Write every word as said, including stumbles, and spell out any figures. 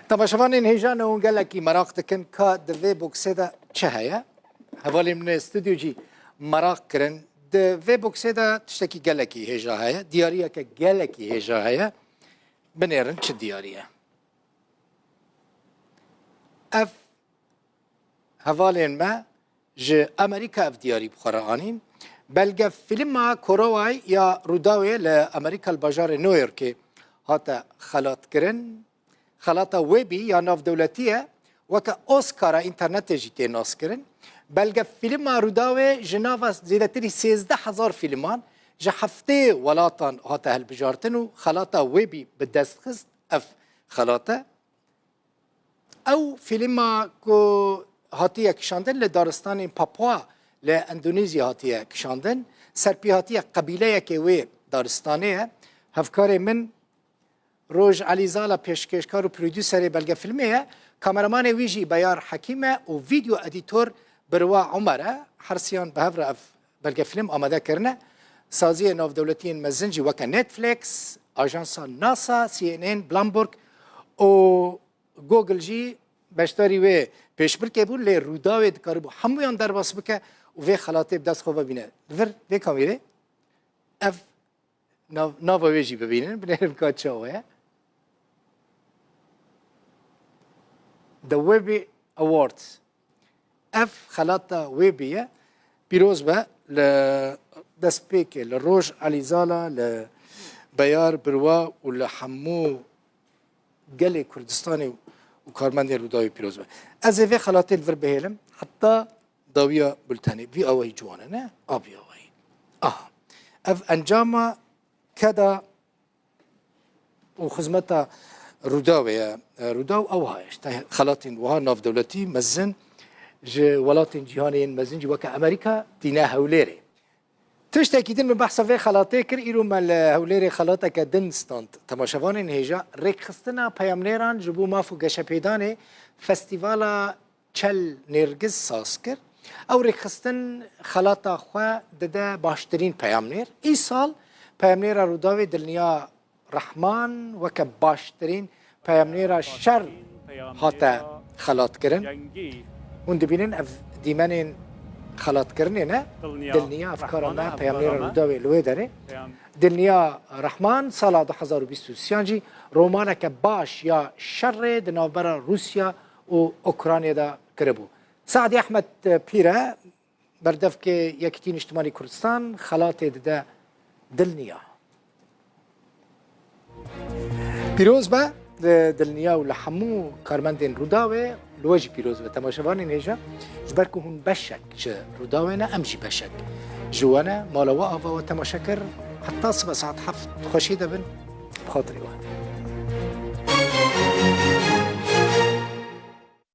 Temaşevanên hêja ne hûn gelekî meraq dikin ka di vê boksê de çi heye? Hevalên min ê stûdyo jî meraq kirin. Di vê boksê de tiştekî gelekî hêja heye, diyariyeke gelekî hêja heye. Binêrin çi diyarî ye? Ev hevalên me ji Amerîka ev diyarî bi xwe re anîn. Belgefîlma Koroway ya Rûdawê li Amerîka li bajarê New Yorkê hate xelatkirin. Xelata Webî ya navdewletî ye, weke Oscara înternetê jî tê naskirin. Belgefîlma Rûdawê ji nava zêdetirî sêzdeh hezar fîlman ji heftê welatan hate hilbijartin û xelata Webî bi dest xist ev xelate. Ew fîlma ku hatiye kişandin li daristanên Papua li Endonezya hatiye kişandin. Serpêhatiya qebîleyekê wê daristanê ye. Hevkarê min Roj Elîzala pêşkêşkar û prodûserê belgefîlmê ye. Kameramanê wî jî Beyar Hekîm e û vîdeo edîtor Birwa Omer e. Hersiyan bi hev re ev belgefîlm amade kirine. Saziyê navdewletî yên mezin jî weke Netflix, ajansa NASA, C N N, Bloomberg û Google jî beşdarî wê pêşbirkê bûn, lê Rûdawê dikaribû hemûyan derbas bike û vê xelatê bi dest xwe ve bîne. Li vir vê kamîrê ev nav, nava wê jî bibînin, binêrin ka çawa ye. The Webby Awards. Ev xelata Webby ye. Pîroz be li destpêkê, li Roj Elîzala, li Beyar Birwa û li hemû gelê Kurdistanê û karmendên Rûdawê pîroz be. Ez ê vê xelatê li vir bihêlim heta dawiya bultenê. Vî awayî ciwan e, ne? A vî awayî. Aha. Ev encama keda û xizmeta Rûdawê ye. E, Rûdaw ew ha, işte, xelatên wiha navdewletî mezin ji welatên cîhanê yên mezin jî weke Amerîka tîne Hewlêrê. Tiştekî din min behsa vê xelatê kir, îro me li Hewlêrê xelateke din stand. Temaşevanên hêja, rêkxistina peyamnêran ji bo maf û geşepêdanê Festîvala Çel Nêrgiz saz kir. Ew rêkxistin xelata xwe dide baştirîn peyamnêr. Îsal peyamnêra Rûdawê Dilniya Rehman weke baştirîn peyamnêra şer hate xelatkirin. Hûn dibînin ev dîmenên xelatkirinê ne? Dilniya, ev kara me, peyamnêra Rûdawê li wê derê. Dilniya Rehman sala du hezar û bîst û sêyan jî romaneke baş ya şerê di navbera Rûsya û Ukraynê de kiribû. Sadî Ehmed Pîr e, berdevkê Yekîtî Niştimanî Kurdistan, xelatê dide Dilniya. Pîroz be, e, Dilniya û li hemû karmendên Rûdawê, li we jî pîroz be. Temaşevanên hêja, ji ber ku hûn beşek ji Rûdawê ne, em jî beşek ji we ne. Mala we ava we temaşe kir, heta sibe saet heft xweşî de bin, bi xatirê we.